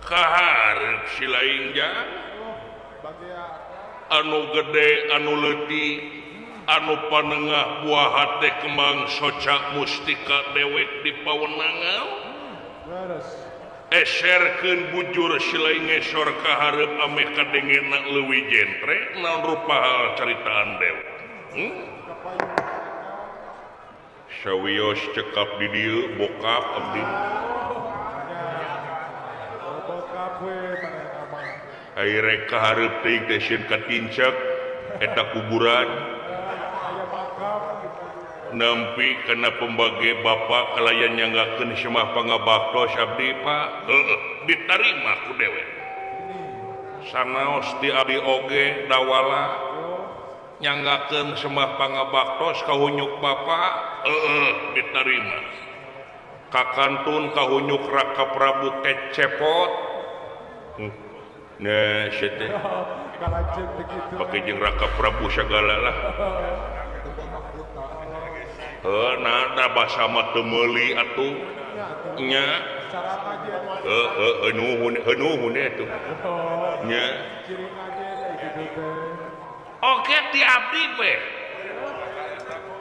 Kaharep si laing anu gede, anu leutik, anu panengah, buah hate kembang soca mustika dewek di pawenangan. Eserkeun bujur si laing ngesor ka hareup ameh kadengena leuwih jentre. Naon rupa hal caritaan dewek? Sawios cekap di dieu bokap abdi. Ai rek ka hareup teuing teh sieun katincak eta kuburan. Nampi kana pembage bapak kalayan nyanggakeun semah pangabaktos abdi, Pak. Heueuh, ditarima ku dewek. Sanaos ti abdi oge dawala nyanggakeun semah pangabaktos ka hunyuk bapak. Heueuh, ditarima. Kakantun ka hunyuk Raka Prabu Kecepot. Nah, sia teh pake jeung Raka Prabu sagala lah. Heuh, nah, basa mah teu meuli atuh nya. Heuh heuh, nuhun nuhun atuh nya. Oke, ti abdi we.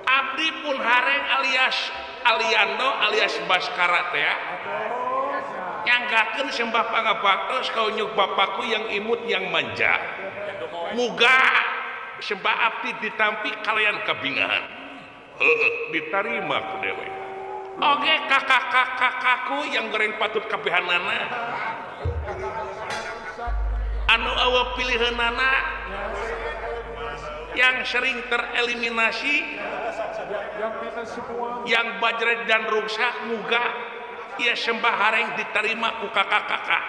Abdi pun hareng alias Aliando alias Baskara teh ya. Nyanggakeun sembah pangabaktos ka unyuk bapakku yang imut, yang manja. Muga sembah abdi ditampi kalian kabingahan. Heueuh, ditarima ku dewek. Oke, kakak-kakakku yang goreng patut kabehanana. Anu awa pilihanana yang sering tereliminasi, yang bajret dan rusak, muga ia sembah hareng diterima ku kakak-kakak.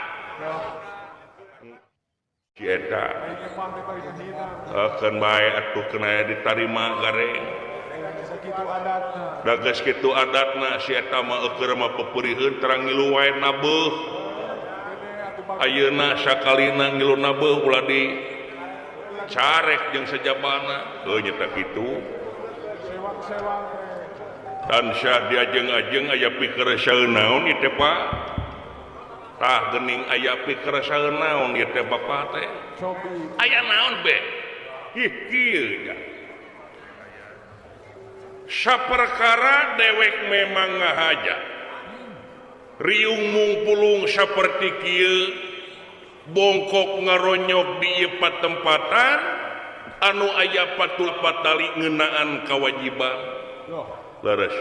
Si eta akan bae atuh kena diterima gareng. Da geus kitu adatna, si eta mah eueur mah peperiheun terang ngilu wae nabeuh. Ayeuna sakalina ngilu nabeuh ulah di carek jeung sajabana. Heuh, nyata kitu. Tansah diajeng-ajeng aya pikeresaeun naon ieu teh, Pak? Tah geuning aya pikeresaeun naon ieu teh, Bapak teh? Aya naon be? Ih, kieu ja. Saperkara dewek memang ngahaja. Riung mungpulung saperti kieu, bongkok ngaronyok di ieu patempatan anu aya patul patali ngeunaan kawajiban. Leres.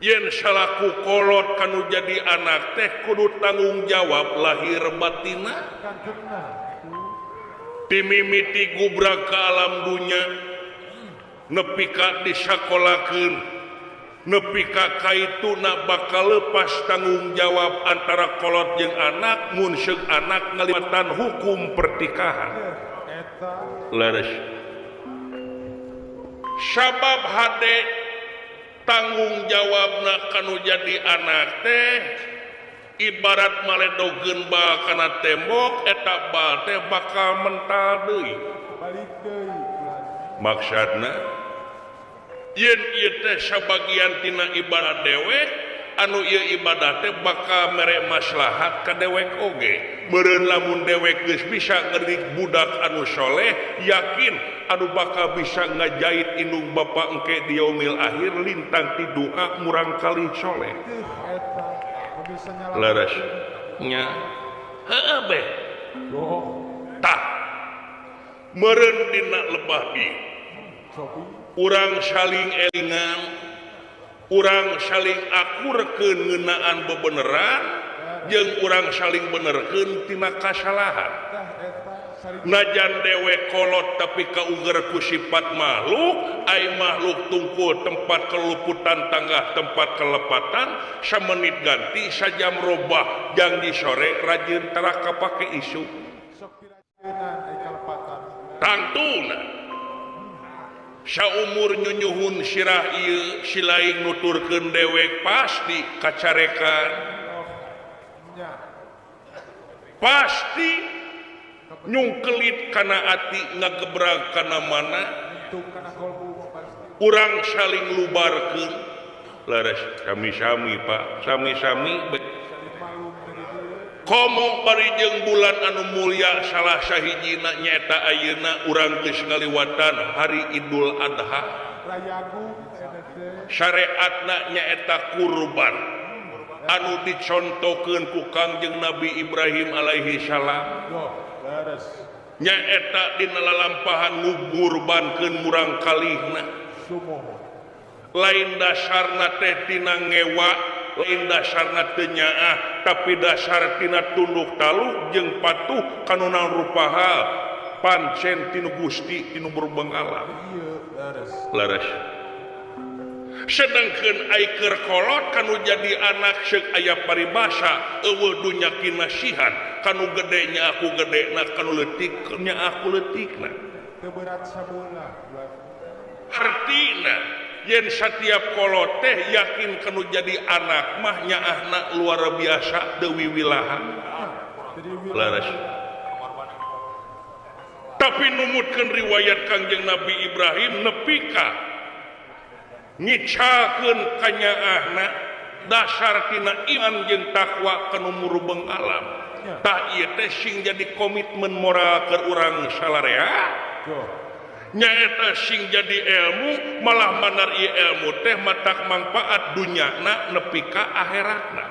Yen salaku kolot kanu jadi anak teh kudu tanggung jawab lahir batina. Timimiti gubrak ke alam dunya, nepi ka disakolakeun, nepi ka kaituna bakal lepas tanggung jawab antara kolot jeung anak mun seuk anak ngaliwatan hukum pertikahan. Leres. Sabab hade tanggung jawabna kanu jadi anak teh ibarat maledogeun bal kana tembok, eta bal teh bakal mental deui. Maksudna yen ieu teh sabagian tina ibadah dewek, anu ieu ibadah teh bakal mere maslahat ka dewek oge. Meureun lamun dewek geus bisa ngedidik budak anu soleh, yakin anu bakal bisa ngajait indung bapa engke di yaumil akhir lintang ti doa murang kali soleh. Leres nya. Heueuh be. Tah meureun dina lebah ieu urang saling elingan, urang saling akurkeun ngeunaan bebeneran jeung urang saling benerkeun tina kasalahan. Najan dewek kolot tapi kauger ku sifat makhluk, ai makhluk tungkul tempat keluputan tanggah tempat kelepatan, samenit ganti sajam robah jang di sore rajin tara kapake isu. Tangtuna saumur nyunyuhun sirah ieu si laing nuturkeun dewek pasti kacarekan, pasti nyungkelit kana ati, ngagebrag kana mana urang saling lubarkeun. Leres, sami-sami, Pak, sami-sami. Komo bari jeung bulan anu mulia salah sahijina nyaeta ayeuna urang geus ngaliwatan hari Idul Adha. Syariatna nyaeta kurban anu dicontohkeun ku Kangjeng Nabi Ibrahim alaihi salam. Nyaeta dina lalampahan ngurbankeun murang kalihna. Lain dasarna teh tina ngewa, lain dasarna teu nyaah, tapi dasar tina tunduk taluk jeung patuh ka nu naon rupa hal pancen tinu Gusti tinu berbang alam. Leres. Sedangkeun ai keur kolot kanu jadi anak seuk aya paribasa eueuh dunya kinasihan kanu gede nya aku gedena kanu leutik nya aku leutikna. Teu berat sabeula. Artina yen setiap kolot teh yakin kanu jadi anak mah nyaahna luar biasa deui wilahan. Leres. Tapi numutkeun riwayat Kangjeng Nabi Ibrahim nepi ka ngicakeun kanyaahna dasar tina iman jeung takwa kanu murubeng alam. Tah ieu teh sing jadi komitmen moral keur urang salarea. Nyaeta sing jadi ilmu malah manar ieu ilmu teh matak mangpaat dunyana nepi ka akhiratna.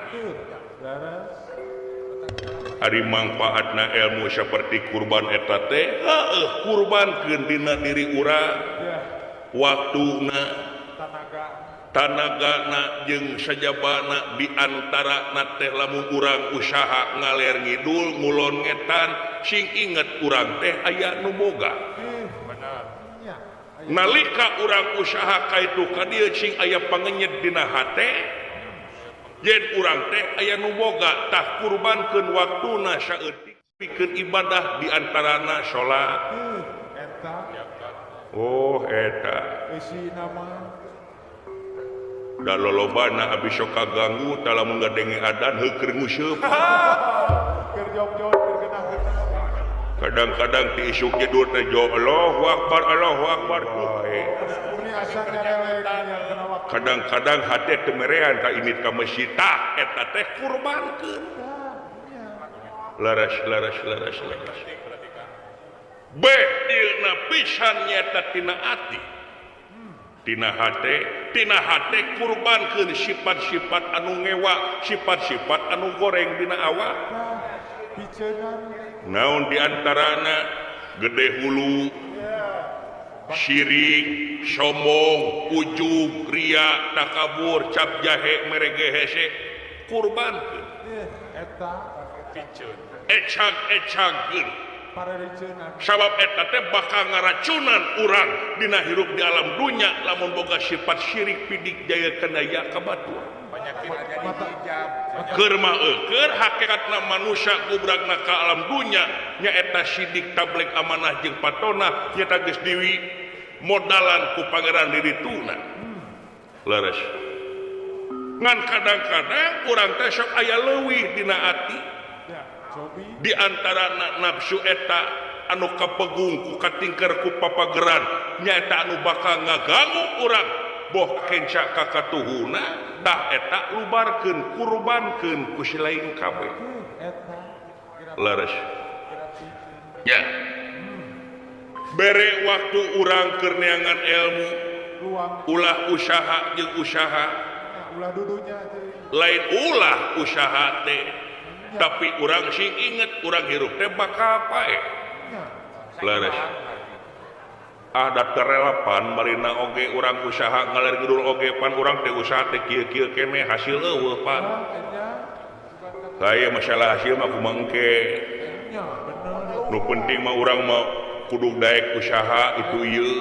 Ari mangpaatna ilmu seperti kurban eta teh heueuh kurbankeun dina diri urang, waktuna, tanagana jeung sajabana di antarana teh lamun urang usaha ngaler ngidul ngulon ngetan sing inget urang teh aya nu boga. Nalika urang usaha kaitu ka dieu sing aya pangenyet dina hate yen urang teh aya nu boga tah kurbankeun waktuna saeutik pikeun ibadah di antarana salat. Oh eta da lolobana abis sok kaganggu tah lamun ngadenge adan heuh keur nguseup. Kadang-kadang ti isuk jedur teh Allahu Akbar Allahu Akbar. Kadang-kadang hate teu merean ka init ka masjid tah eta teh kurbankeun. Leres leres leres leres. B dieuna pisan nyaeta tina ati. Tina hate kurbankeun sifat-sifat anu ngewa, sifat-sifat anu goreng dina awak. Naon diantarana gede hulu, syirik, sombong, ujub, ria, takabur, cap jahe, merege hese, kurbankeun. Ecag-ecagkeun. Sabab eta teh bakal ngaracunan urang dina hirup di alam dunya lamun boga sifat syirik pidik jaya kanaya ka batur. Keur mah eueur hakikatna manusia gubragna ka alam dunya nyaeta sidik tablek amanah jeung patona nyaeta geus diwi modalan ku pangeran di dituna. Leres. Ngan kadang-kadang urang teh sok aya leuwih dina ati. Di antara nafsu eta anu kapegung ku katingker ku papageran nyaeta anu bakal ngaganggu urang boh kenca ka katuhuna tah eta lubarkeun kurbankeun ku si lain kabeh. Leres. Ya. Bere waktu urang keur neangan ilmu, ulah usaha jeung usaha, lain ulah usaha teh. Tapi urang sing inget urang hirup teh bakal paeh. Leres. Ah da terelapan marina oge urang usaha ngaler ngidul oge pan urang teh usaha teh kieu-kieu keneh hasil eueuh pan. Saya masalah hasil mah kumaha engke. Nu penting mah urang mah kudu daek usaha itu ieu.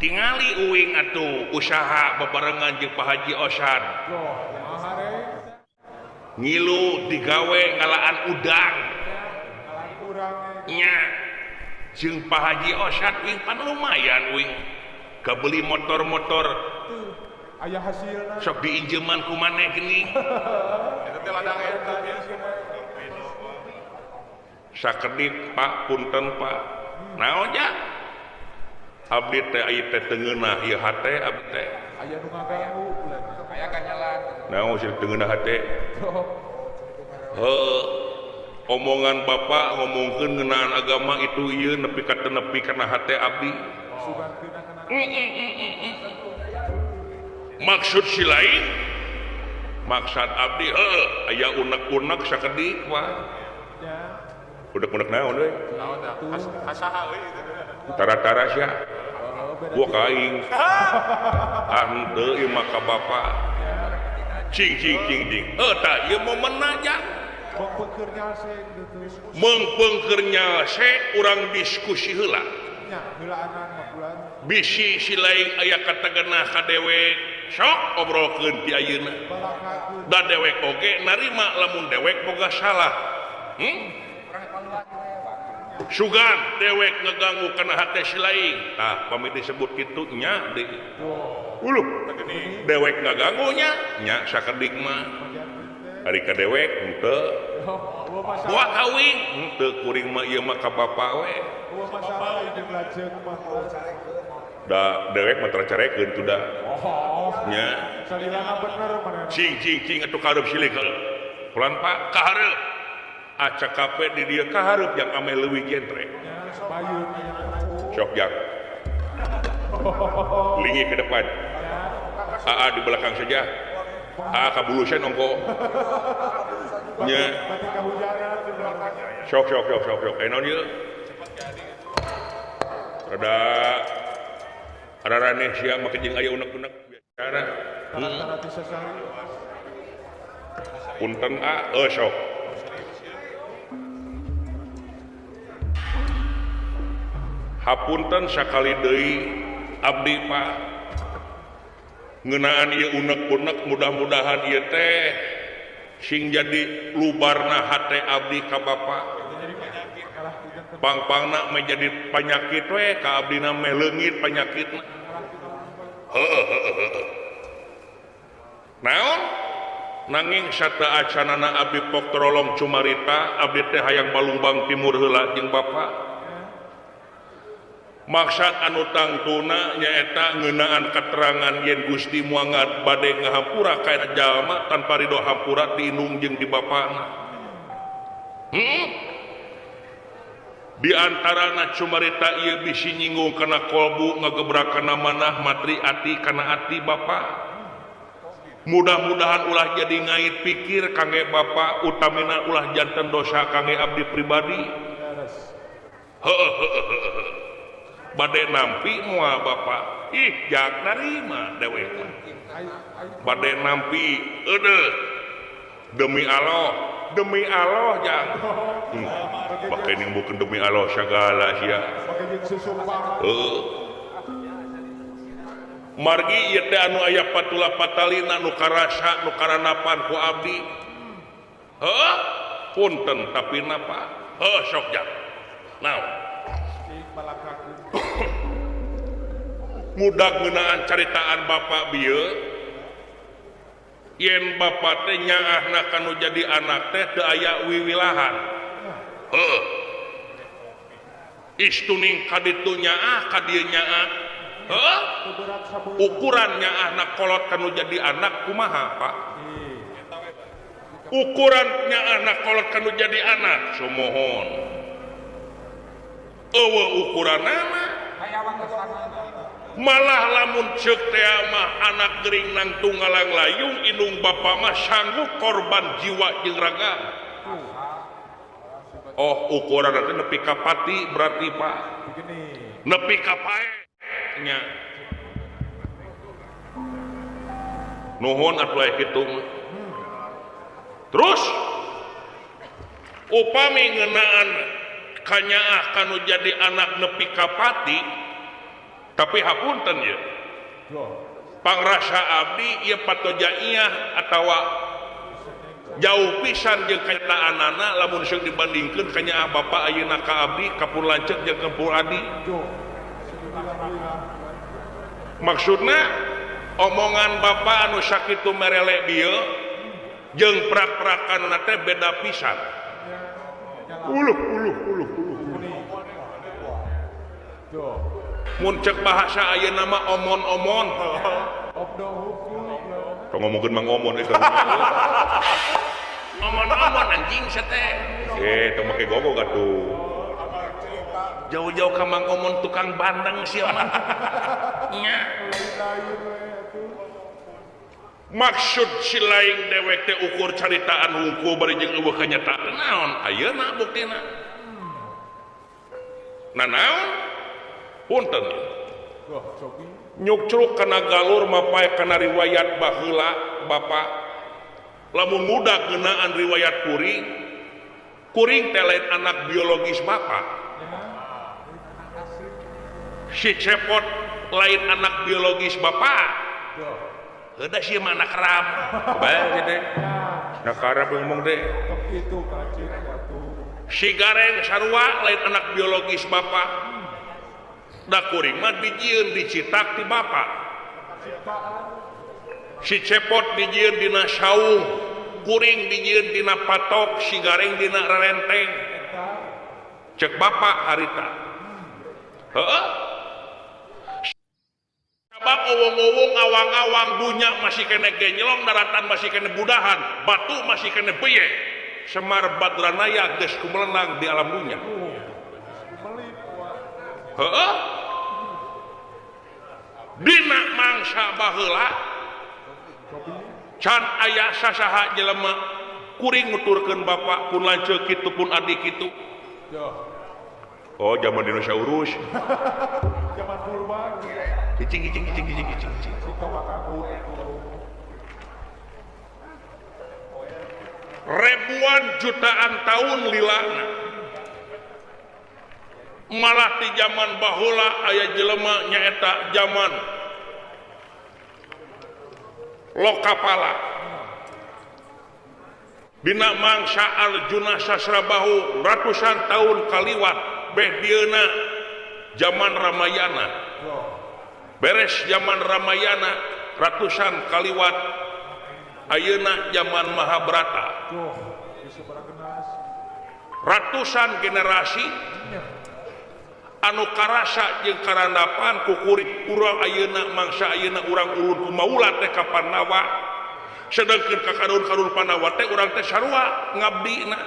Tingali uing atuh usaha bebarengan jeung Pak Haji Osad. Ngilu digawe ngalaan udang nya jeung Pak Haji Osad wing pan lumayan wing kabeli motor-motor aya hasilna sok diinjeman ku maneh geuning eta teh ladang eta sakedip Pak punten Pak naon ja abdi teh ieu teh teu ngeunah ieu hate abdi teh aya nu ngaganggu aya kanyalan naon sih teu ngeunah hate Heuh omongan bapak ngomongkeun ngeunaan agama itu ieu nepi ka teu nepi kana hate abdi. Maksud si lain maksud abdi heuh aya unek-unek sakedik mah. Unek-unek naon euy? Saha euy Tara-tara sia. Gua ka aing. Ah henteu ieu mah ka bapak. Cing cing cing cing. Heuh tah ieu momenna jang. Mengpengker nyalse urang diskusi heula. Bisi si lain aya katagenah ka dewek sok obrolkeun ti ayeuna. Da dewek oge narima lamun dewek boga salah. Sugan dewek ngeganggu kana hate si lain. Tah pami disebut kitu nya deui. Uluh dewek ngaganggu nya nya sakedik mah. Ari ka dewek henteu. Buah kawin henteu kuring mah ieu mah ka bapa we. Da dewek mah teracarekeun tu da. Nya. Cing cing cing atuh ka hareup silih pelan Pak ka hareup. Acak kape di dieu ka hareup jang ameh leuwih jentre. Sok jang. Lingi ke depan. Aa di belakang saja. Ah kabulusan ongko. Nya. Sok sok sok sok sok. Eh naon ieu? Rada araraneh sia make jeung aya unek-unek bicara. Punten a euy sok. Hapunten sakali deui abdi Pak. Ngeunaan ieu unek-unek mudah-mudahan ieu teh sing jadi lubarna hate abdi ka bapa. Pang-pangna meh jadi panyakit we ka abdina meh leungit panyakitna. Heuh. Naon? Nanging sateuacanana abdi pok torolong cumarita abdi teh hayang Balumbang Timur heula jeung bapa. Maksad anu tangtuna nyaeta ngeunaan keterangan yen Gusti muangat bade ngahampura ka eta jalma tanpa ridho hampura di indung jeung di bapana. Di antarana cumarita ieu bisi nyinggung kana kolbu ngagebrak kana manah matri ati kana ati bapa. Mudah-mudahan ulah jadi ngait pikir kangge bapa utamina ulah janten dosa kangge abdi pribadi. Heuh. Bade nampi moal bapa ih jak narima dewek bade nampi eudeuh demi Allah jang pake nimbukeun demi Allah sagala sia heuh margi ieu teh anu aya patula patalina nu karasa nu karanapan ku abdi heuh punten tapi napa heuh sok jang naon mudah ngeunaan caritaan bapak bieu yen bapak teh nyaahna kanu jadi anak teh teu aya wiwilahan. Heuh. Istuning ka ditu nyaah ka dieu nyaah. Heuh. Ukuran nyaahna kolot kanu jadi anak kumaha, Pak? Ukuran nyaahna kolot kanu jadi anak sumohon. Eueuh ukuranana malah lamun ceuk teh mah anak gering nangtung ngalang layung indung bapa mah sanggup korban jiwa jeung raga. Oh ukuran teh nepi ka pati berarti Pak. Nepi ka pae nya. Nuhun atuh aya kitu mah. Terus upami ngeunaan kanyaah kanu jadi anak nepi ka pati tapi hapunten ieu pangrasa abdi ieu patojaiyah atawa jauh pisan jeung kanyataanana lamun seung dibandingkeun kanyaah bapa ayeuna ka abdi ka pun lanceuk jeung ka pun adi. Maksudna omongan bapa anu sakitu merele bieu jeung prak-prakanna teh beda pisan. Uluh uluh uluh uluh. Mun cek bahasa ayeuna mah omon-omon. Tong ngomongkeun mang omon eta. Omon-omon anjing sete. Teu make gogo atuh. Jauh-jauh ka Mang Omon tukang bandeng sia mah. Nya. Maksud si laing dewek teh ukur caritaan hungkul bari jeung eueuh kanyataan naon ayeuna buktina. Nah naon? Punten. Nyukcruk kana galur mapay kana riwayat baheula bapak. Lamun muda ngeunaan riwayat kuring, kuring teh lain anak biologis bapak. Si Cepot lain anak biologis bapak. Heuda sih mah anak ram. Bae gede. Anak Arab ngomong deh. Si Gareng sarua lain anak biologis bapak. Da kuring mah dijieun dicitak ti bapak. Si Cepot dijieun dina saung, kuring dijieun dina patok, si Gareng dina rerenteng. Cek bapak harita. Heeh. Sabab owong-owong awang-awang dunya masih kene genyelong, daratan masih kene budahan, batu masih kene beye. Semar Badranaya geus kumelenang di alam dunya. Heeh. Dina mangsa baheula can aya sasaha jelema kuring nuturkeun bapak pun lanceuk kitu pun adik kitu. Oh, zaman dinosaurus. Zaman purba. Cicing cicing cicing cicing cicing. Ribuan jutaan tahun lilana. Malah di zaman baheula aya jelema nyaeta zaman Lokapala. Dina mangsa Arjuna Sasrabahu ratusan tahun kaliwat beh dieuna zaman Ramayana. Beres zaman Ramayana ratusan kaliwat ayeuna zaman Mahabharata. Ratusan generasi anu karasa jeung karandapan kukurik urang ayeuna mangsa ayeuna urang ulun kumaula teh ka Pandawa. Sedangkeun ka karun-karun Pandawa teh urang teh sarua ngabdina.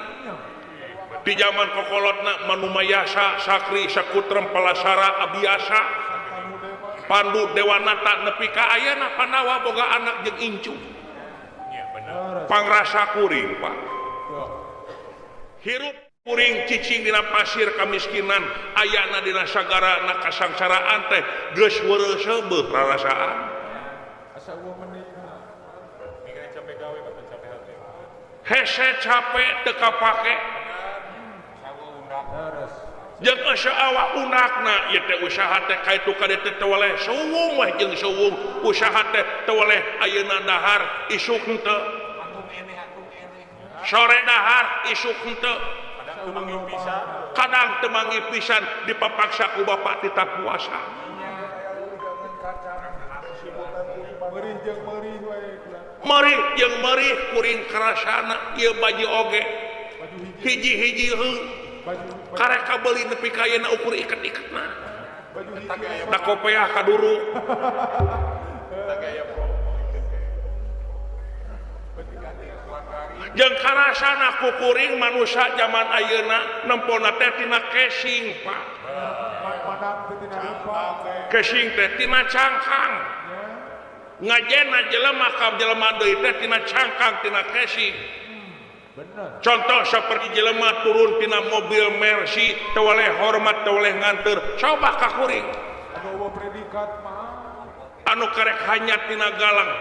Di zaman kokolotna Manumayasa, Sakri, Sakutrem, Palasara, Abiasa, Pandu, Dewanata nepi ka ayeuna Pandawa boga anak jeung incu. Pangrasa kuring, Pak. Hirup kuring cicing dina pasir kamiskinan, ayana dina sagara na kasangsaraan teh geus weureuh seubeuh rarasaan. Hese capek teu kapake. Jeung asa awak unakna ieu teh usaha teh kaitu ka dieu teh teu weleh suwung weh jeung suwung usaha teh teu weleh ayeuna dahar isuk henteu sore dahar isuk henteu kadang teu manggih pisan dipapaksa ku bapak titah puasa. Merih jeung merih kuring karasana ieu baju oge hiji-hiji heuh karek kabeuli nepi ka ayeuna ukur iket-iketna da kopeah kaduru. Jeung karasana ku kuring manusia zaman ayeuna nempona teh tina casing, Pak. Casing teh tina cangkang. Ngajena jelema ka jelema deui teh tina cangkang tina casing. Contoh seperti jelema turun tina mobil Mercy teu weleh hormat teu weleh nganteur coba ka kuring. Anu karek hanyat tina galang.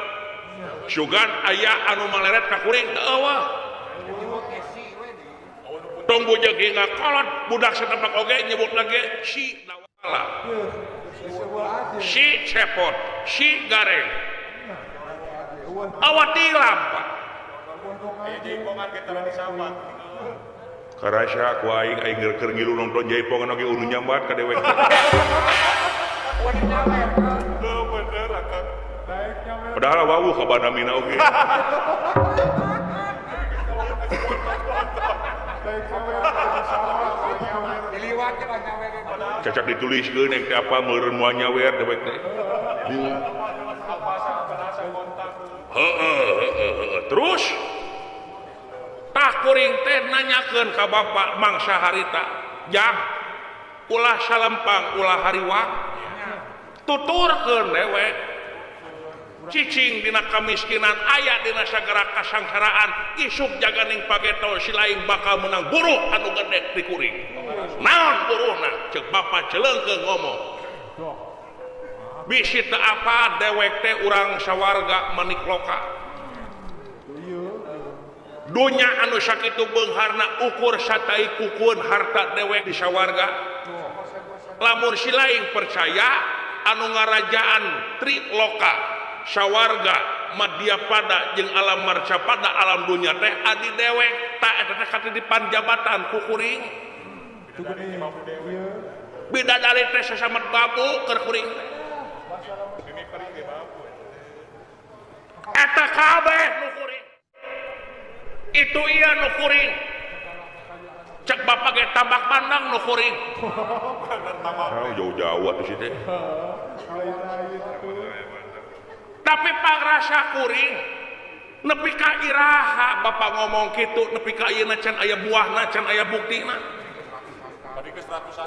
Sugan aya anu maleret ka kuring teu eueuh. Tong bujeg hingga kolot budak satepak oge nyebut lagi si Nawala. Si Cepot, si Gareng. Awak tilam, Pak. Karasa ku aing aing keur ngilu nonton jaipongan oge unu nyambat ka dewek. Padahal wawuh ka bandamina oge. Cacak dituliskeun ek teh apa meureun moal nyawer dewek teh. Heeh, terus Tah kuring teh nanyakeun ka bapak mangsa harita jang ulah salempang ulah hariwang tuturkeun dewek cicing dina kamiskinan aya dina sagara kasangsaraan isuk jaganing pageto si lain bakal menang buruh anu gede di kuring naon buruhna cek bapak celeungkeun ngomong bisi teu apa dewek teh urang sawarga manikloka dunya anu sakitu beungharna ukur satai kukueun harta dewek di sawarga lamun si lain percaya anu ngarajaan triloka sawarga madyapada jeung alam marcapada alam dunya teh adi dewek ta eta teh katitipan jabatan ku kuring bidadari teh sasamet babu keur kuring eta kabeh nu kuring itu iya nu kuring cek bapak ge tambak bandang nu kuring jauh-jauh atuh sih teh tapi pangrasa kuring nepi ka iraha bapak ngomong kitu nepi ka ayeuna can aya buahna can aya buktina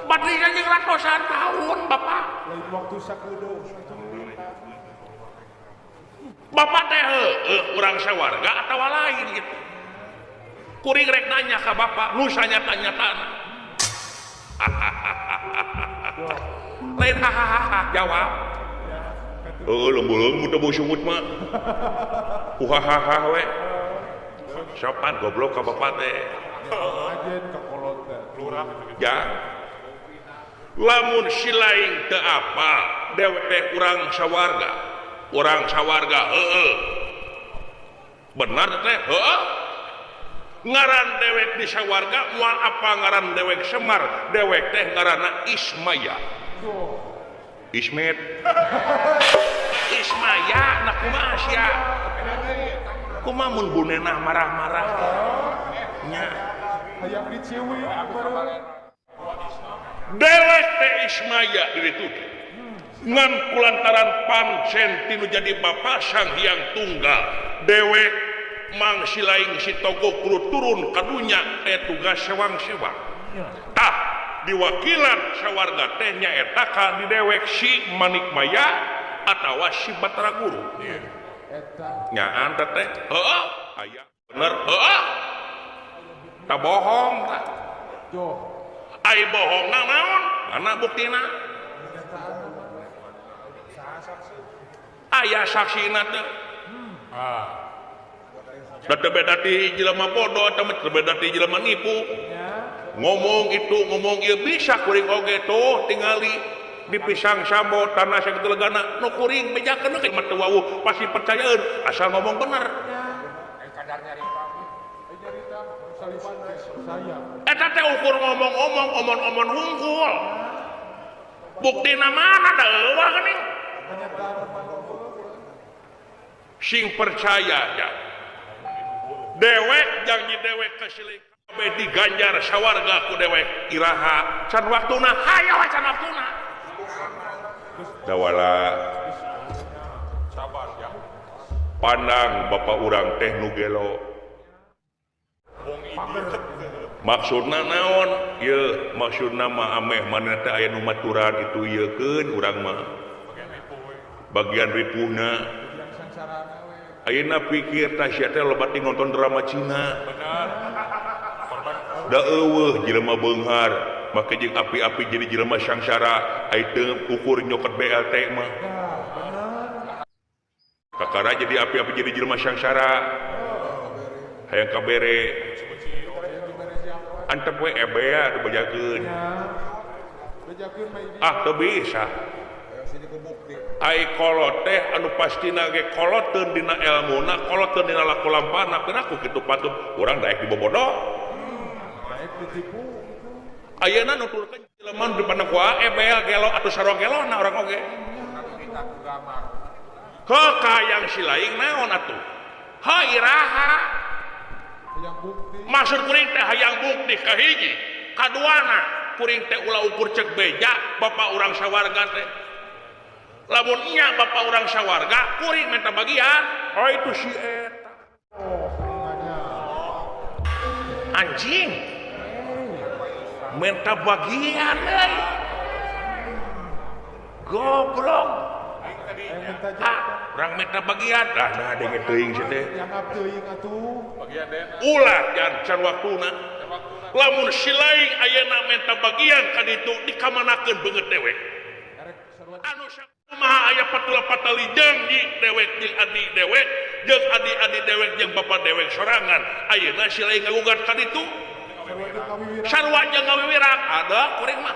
bari geus ratusan tahun bapak lain waktu sakudo bapak teh heueuh urang sawarga atawa lain gitu kuring rek nanya ka bapak nu sanyata-nyatana lain hahaha jawab heueuh lembul-lembul teu bau sungut mah hahaha we sopan goblok ka bapak teh ya lamun si lain teu apa dewek teh urang sawarga heueuh benar teh heueuh ngaran dewek di sawarga moal apa ngaran dewek Semar dewek teh ngaranna Ismaya Ismet Ismaya na kumaha sia kumaha mun bunenah marah-marah nya hayang diciwi dewek teh Ismaya di ditu ngan kulantaran pancen tinu jadi bapa Sang Hyang Tunggal dewek mang si lain si togo kudu turun ka dunya tugas sewang-sewang tah diwakilan sawarga teh nyaeta ka di dewek si Manikmaya atawa si Batara Guru nyaan teh heueuh aya bener heueuh tah bohong tah ai bohongna naon mana buktina aya saksina teh da teu beda ti jelema bodoh atau teu beda ti jelema nipu ngomong itu ngomong ieu bisa kuring oge tuh tingali di pisang sambo tanah sakitu legana nu kuring bejakeun we mah teu wawuh pasti percayaeun asal ngomong bener eta teh ukur ngomong-omong omon-omon hungkul buktina mana da eueuh geuning sing percaya ya dewek janji dewek kasilik kabeh diganjar sawarga ku dewek iraha can waktuna hayo can waktuna dawala pandang bapak urang teh nu gelo maksudna naon ieu maksudna mah ameh maneh teh aya nu maturan itu ieukeun urang mah bagian ripuhna ayeuna pikir tah sia teh loba ting nonton drama Cina da eueuh jelema beunghar make jeung api-api jadi jelema sangsara ai teu ukur nyokot BLT mah kakara jadi api-api jadi jelema sangsara hayang kabere antep we ebea dibejakeun ah teu bisa ai kolot teh anu pastina ge koloteun dina elmuna koloteun dina laku lampahna piraku kitu patut urang daek dibobodo daek ditipu ayeuna nuturkeun jelema nu dipandang ku ebel gelo atuh sarua gelona urang oge heuh ka yang si lain naon atuh ha iraha maksud kuring teh hayang bukti kahiji kaduana kuring teh ulah ukur cek beja bapak urang sawarga teh lamun nya bapak urang sawarga kuring minta bagian oh itu si eta Anjing. Minta bagian euy. Goblok. Ah, urang minta bagian. Ah, nah denge teuing sia teh. Yang teuing atuh. Bagian dena. Ulah jan can waktuna. Lamun si laing ayeuna minta bagian ka ditu dikamanakeun beungeut dewek. Anu sakumaha aya patula patali janji dewek jeung adi dewek jeung adi-adi dewek jeung bapa dewek sorangan. Ayeuna si laing ngagugat ka ditu. Sarua jeung ngawiwirak. Ada kuring mah.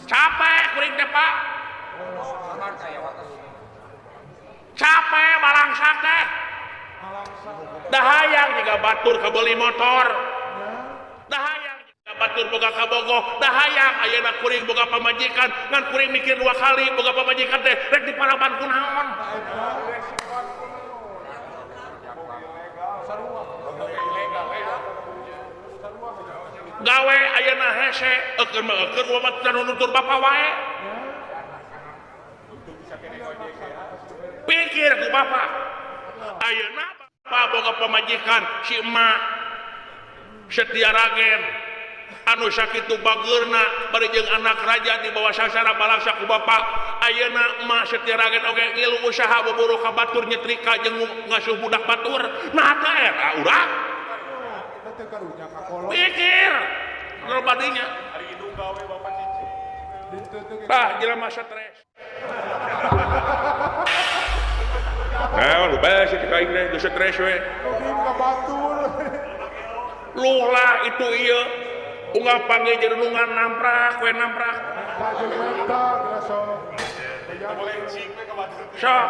Capek kuring teh Pak. Capek balangsak teh. Dahayang jiga batur kabeli motor. Dahayang jiga batur boga kabogoh. Dahayang ayeuna kuring boga pamajikan ngan kuring mikir dua kali boga pamajikan teh rek diparaban ku naon. Gawe ayeuna hese eukeun mah eukeun wa mah nutur bapa wae. Pikir ku bapa. Ayeuna bapa boga pamajikan si emak Setia Ragen anu sakitu bageurna bari jeung anak raja di bawah sangsara balangsa ku bapa. Ayeuna emak Setia Ragen oge ngilu usaha boboro ka batur nyetrika jeung ngasuh budak batur. Nah teh era urang. Pikir loba dinya. Tah jelema stres. Nah, lu bae sih ka aing teh geus stres we. Luh lah itu ieu. Unggal panggil jeung nungan namprak we namprak. Sok.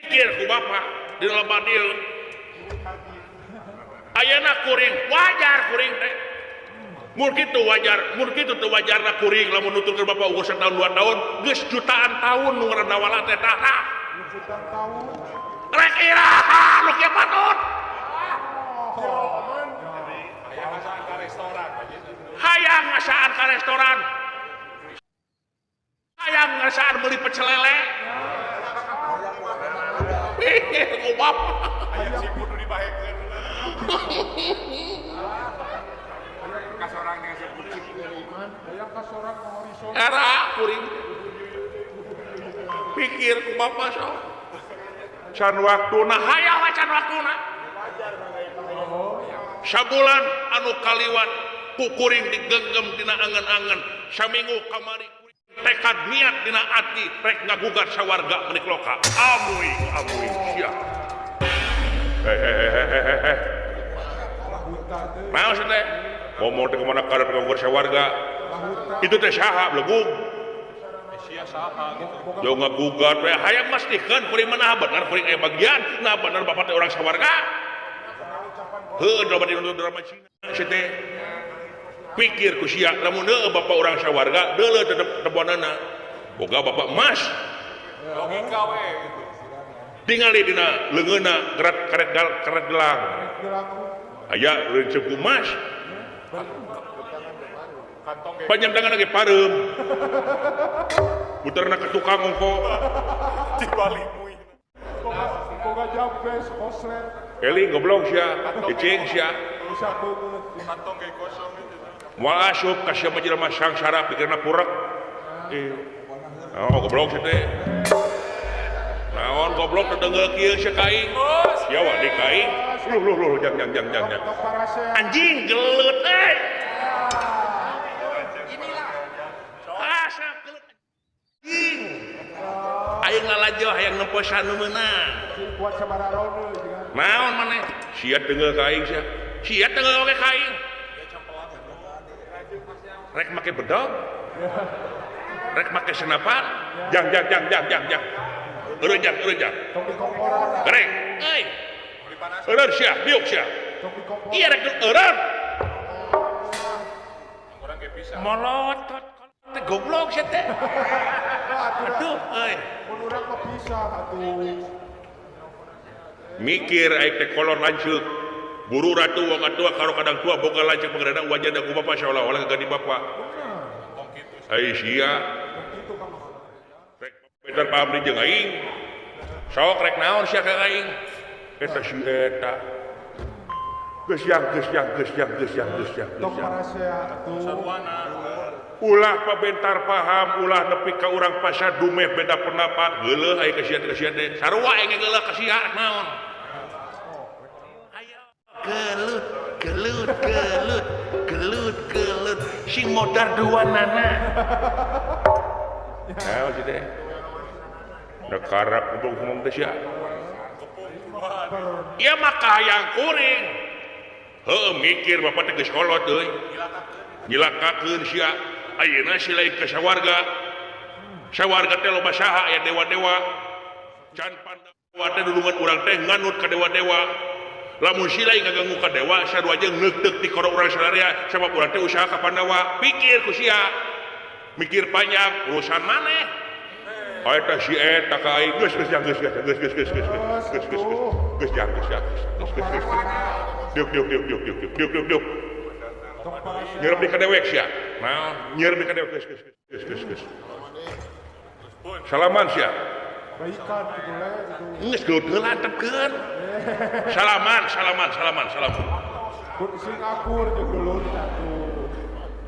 Pikir ku bapa di loba dieu. Ayeuna kuring wajar kuring teh. Mun kitu wajar, mun kitu teu wajarna kuring lamun nuturkeun bapa ukur satahun 2 tahun, geus jutaan tahun nu ngaranna wala teh tah. Jutaan tahun. Rek iraha nu kieu patut. Hayang ngasaan ka restoran. Hayang ngasaan meuli pecel lele. Pikir ku bapa. Hayang si kudu dibahekeun. Era kuring pikir ku bapa sok can waktuna hayang we can waktuna sabulan anu kaliwat ku kuring digenggem dina angen-angen saminggu kamari kuring tekad niat dina ati rek ngagugat sawarga menik loka amuy amuy sia hehehehehe naon teh ngomong teh kemana karep ngagugat sawarga itu teh saha belegug sia saha gitu jo ngagugat we hayang mastikeun kuring mah nah bener kuring aya bagian nah bener bapak teh urang sawarga heuh drama di drama Cina sia teh pikir ku sia lamun heueuh bapak urang sawarga deuleu teh tebonana boga bapak emas logika we gitu tingali dina leungeunna karet karet karet gelang aya leunceup ku emas panjang tangan lagi pareum puterna ke tukang ongko dibalik mui boga jambes koslet eling goblok sia cicing sia kantong ge kosong gitu moal asup ka sia mah jelema sangsara pikirna purek oh goblok sia teh naon goblok teh deungeul kieu sia ka aing sia wani ka aing luh luh luh jang jang jang jang anjing gelut euy aing lalajo hayang nempo sanu meunang. Naon maneh? Sia teunggeul ka aing sia. Sia teunggeul oge ka aing. Rek make bedog? Rek make senapan? Jang jang jang jang jang jang. Eureun jang eureun jang. Rek euy. Eureun sia, diuk sia. Ieu rek eureun. Molotot teh goblok sia teh. Aduh euy. Mun urang mah bisa atuh. Mikir aing teh kolor lanceuk. Buru ratu wong tua karo kadang tua boga lanceuk pangeran wajah ku bapa seolah-olah gadi bapa. Ai sia. Rek pinter pamri jeung aing. Sok rek naon sia ka aing? Eta si eta. Geus yang geus yang geus yang geus yang geus yang. Tong parasea atuh. Ulah pabentar paham, ulah nepi ka urang pasar dumeh beda pendapat. Geuleuh aya kasihan-kasihan teh. Sarua aing geuleuh ka sia naon. Ayo gelut gelut gelut gelut gelut sing modar dua nana. Naon sih teh? Da karep ngomong teh sia. Ieu mah kahayang kuring. Heuh mikir bapak teh geus kolot euy. Nyilakakeun sia. Ayeuna si lain ka sawarga. Sawarga teh loba saha aya dewa-dewa. Can Pandawa teh dulungan urang teh nganut ka dewa-dewa. Lamun si lain ngaganggu ka dewa sarua jeung neukteuk ti koro urang sararea sabab urang teh usaha ka Pandawa. Pikir ku sia. Mikir panjang urusan maneh. Eta si eta ka aing geus geus geus geus geus geus geus geus geus geus geus geus geus geus geus geus. Diuk diuk diuk diuk diuk diuk diuk diuk. Nyerep di kadewek sia. Naon? Nyerep di kadewek geus geus geus geus geus. Salaman sia. Baikan kitu le kitu. Geus gelut heula antepkeun. Salaman salaman salaman salaman. Sing akur jeung gelut atuh.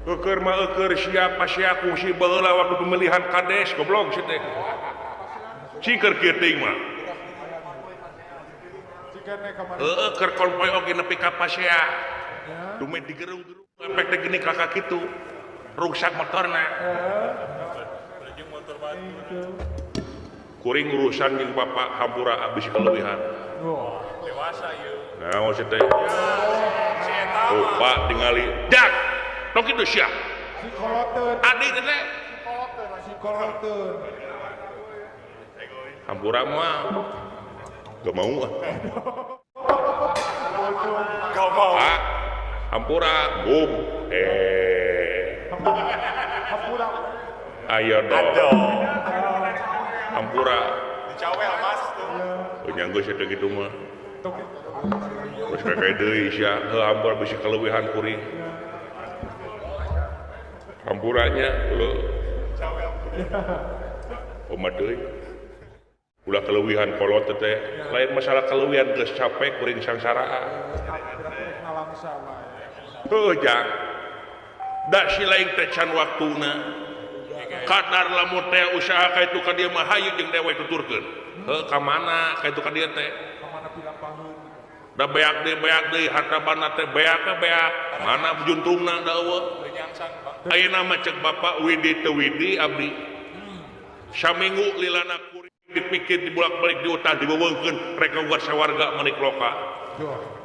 Eueur mah eueur sia pasea kungsi baheula waktu pemilihan kades goblok si teh. Cingker kieu teuing mah. Heeh keur konvoy oge nepi ka pasea. Dume digerung-gerung efek teh geuning kakak kitu. Ruksak motorna. Kuring urusan jeung bapak hampura abis kaleuwihan. Dewasa ieu. Naon si teh? Lupa tingali. Dak. Tong kitu sia. Si koloteun. Adi teh. Si koloteun. Hampura mah. Gak mau ah. Gak mau. Pak, hampura, bum. Hampura. Ayo dong. Hampura. Dicawel mas tuh. Oh nyanggo sia teh kitu mah. Terus kakek deui sia, heuh hampura bisi kaleuwihan kuring. Hampuranya leuh. Omat deui. Ulah keleuwihan kolot teh lain masalah keleuwihan geus capek kuring sangsaraan. Heuh jang. Da si lain teh can waktuna. Kadar lamun teh usaha ka itu ka dieu mah hayu jeung dewe tuturkeun. Heuh ka mana ka itu ka dieu teh? Da beak deui harta banda teh beak beak. Mana juntungna da eueuh. Ayeuna mah cek bapak widi teu widi abdi. Saminggu lilana kuring dipikir dibulak-balik diutang dibeweungkeun rek ngaguar sawarga manik loka.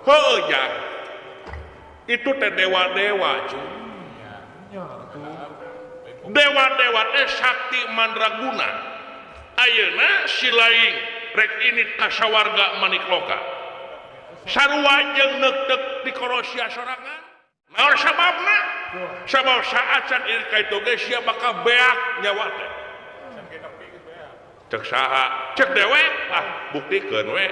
Heuh jang. Itu teh dewa-dewa cuy. Dewa-dewa teh sakti mandraguna. Ayeuna si lain rek ini ka sawarga manik loka. Sarua jeung neukteuk di korosia sorangan. Naon sababna? Sabab saacan ieu ka itu ge sia bakal beak nyawa teh. Cek saha? Cek dewek? Ah, buktikeun we.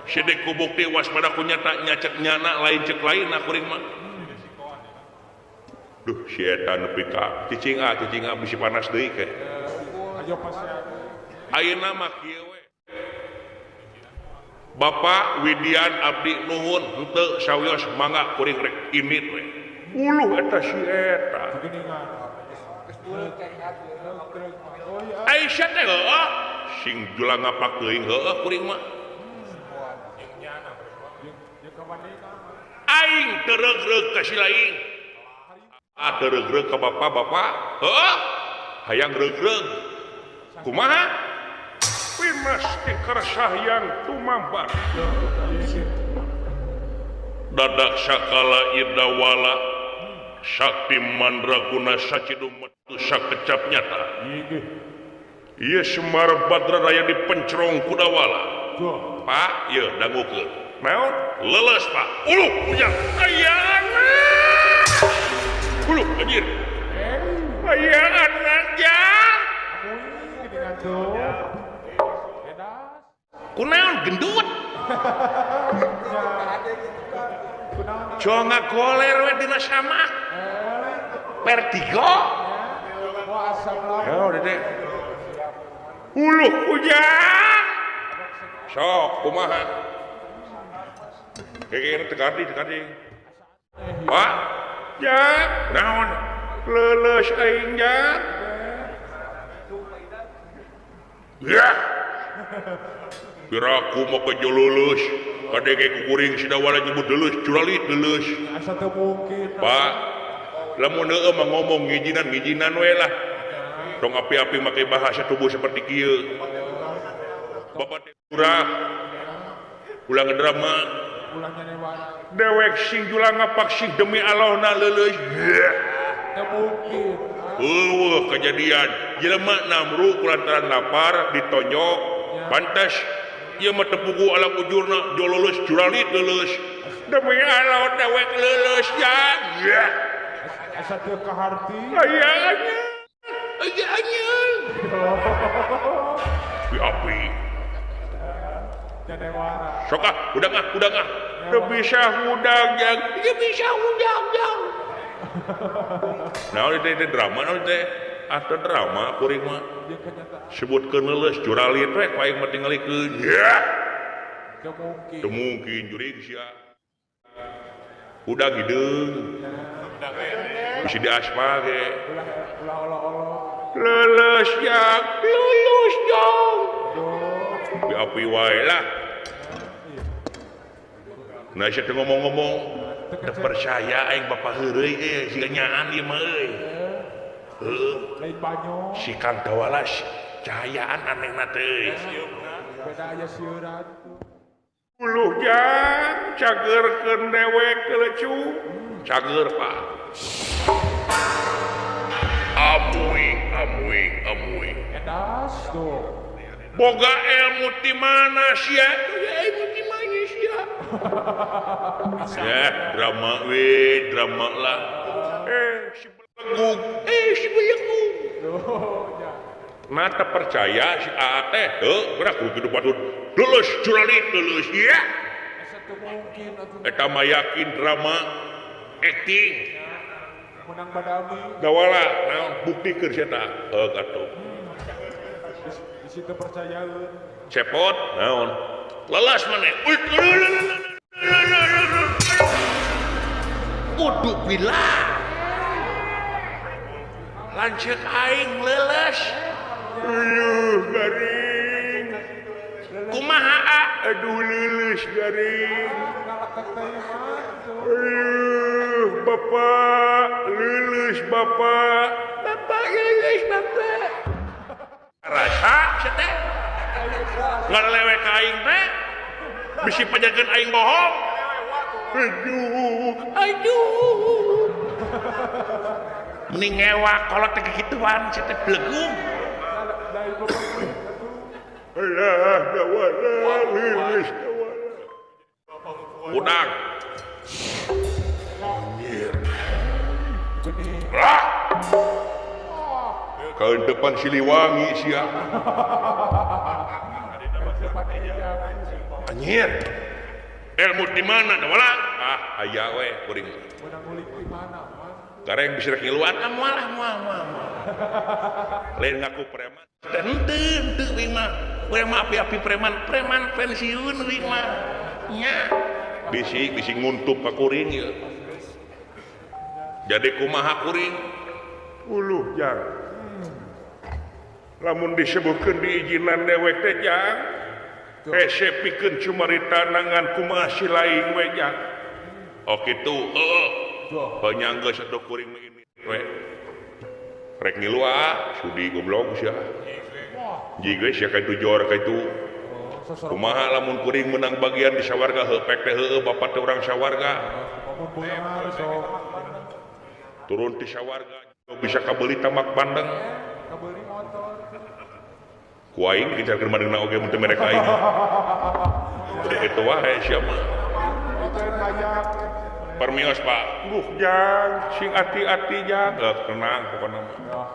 Sidik ku bukti waspada ku nyata nya cek nyana lain cek lain kuring mah. Duh, si eta nepi ka cicing ah bisi panas deui ke. Ayeuna mah kieu we. Bapak Widian abdi nuhun henteu sawios mangga kuring rek indit we. Uluh eta si eta. Aisyah teh heueuh sing julang ngapak teuing heueuh kuring mah. Aing teu reug-reug ka si lain. Ah teu reug-reug ka bapak-bapak. Heueuh hayang reug-reug. Kumaha? Wimas tikersahyan tumambar. Dadak sakala idawala sakti mandraguna sacidumet sakecap nyata. Ieu Semar Badra raya di Pencrong Kudawala. Pak, ieu dangukeun. Naon? Leuleus, Pak. Uluh, ujang. Ayana. Uluh, anjir. Ayana jang. Kunaon gendut? Jonga goler we dina samak. Vertigo. Oh, dede. Uluh ujang. Sok kumaha? Kayaknya tegardi. Pak, jang, naon? Leuleus aing jang. Ya. Piraku mah kejo leuleus, kadege ku kuring sidawala nyebut leuleus, curalit leuleus. Asa teu mungkin. Pak, lamun heueuh mah ngomong ngijinan we lah. Tong api-api make bahasa tubuh seperti kieu. Bapak teh urang. Ulah ngedrama. Ulah nyanewara. Dewek sing julang ngapak sing demi Allah na leuleus. Teu mungkin. Eueuh kejadian jelema namru kulantaran lapar ditonjok pantes ieu mah teu puguh alam ujurna jololeus curalit leuleus demi Allah dewek leuleus ya. Asa teu kaharti. Aya anya. Aya anya. Api. Nyanewara. Sok ah, hudang ah. Teu bisa hudang jang. Teu bisa hudang jang. Nah, itu drama naon teh? Atau drama kuring mah. Sebutkeun leuleus curalit we ku aing mah tingalikeun. Ya. Teu mungkin. Teu mungkin jurig sia. Hudang hideung. Bisi diaspal ge. Ulah olo-olo. Leuleus jang, lulus jang. Api wae lah. Nah, sia teh ngomong-ngomong teu percaya aing bapak heureuy euy siga nyaan ieu mah euy. Heueuh. Lain banyo. Si Kang Tawalas cahayaan anehna teh euy. Beda aya sieuran. Uluh jang cageurkeun dewek kelecu. Cager Pak. Amuy amuy amuy. Edas tuh. Boga ilmu di mana sia? Ilmu di mana sia? Ya, drama we, drama lah. Si belegug, si belegug. Nah, tak percaya si AA teh, heuh, gerak kudu patut. Lulus curalit lulus, ya. Eta mah yakin drama acting. Menang badami. Dawala, naon buktikeun sia tah. Heuh atuh. Di situ percayaeun. Cepot naon? Lelas maneh. Kudu bila. Lanceuk aing leuleus. Aduh garing. Kumaha a? Aduh leuleus garing. Aduh bapak leuleus bapak. Bapak leuleus bapak. Rasa sia teh ngalewek ka aing teh bisi pajakeun aing bohong. Aduh aduh mending ngewak kolot teh kikituan sia teh blegung. Alah dawala leuleus dawala udang anjir. Lah ke depan Siliwangi sia. Anjir. Ilmu di mana dawala? Ah, aya we kuring. Gareng bisa rek ngiluan ah moal ah moal moal. Lain ngaku preman. Henteu henteu we mah. Urang mah api-api preman, preman pensiun we mah. Nya. Bisi bisi nguntup ka kuring ieu. Jadi kumaha kuring? Uluh jang. Lamun disebutkeun diizinan dewek teh jang. Hese pikeun cumarita nangan kumaha si laing we jang. Oh kitu, heueuh. Penyangga satu kuring mah ini we. Rek ngilu ah, sudi goblok sia. Jiga sia ka itu jor ka itu. Kumaha lamun kuring menang bagian di sawarga heuh pek teh heueuh bapak teh urang sawarga. Turun ti sawarga bisa kabeuli tamak bandeng. Kabeuli motor. Ku aing dicarkeun bandengna oge mun teu merek aing. Udah kitu wae sia mah. Permios Pak. Duh jang, sing ati-ati jang. Tenang pokona mah.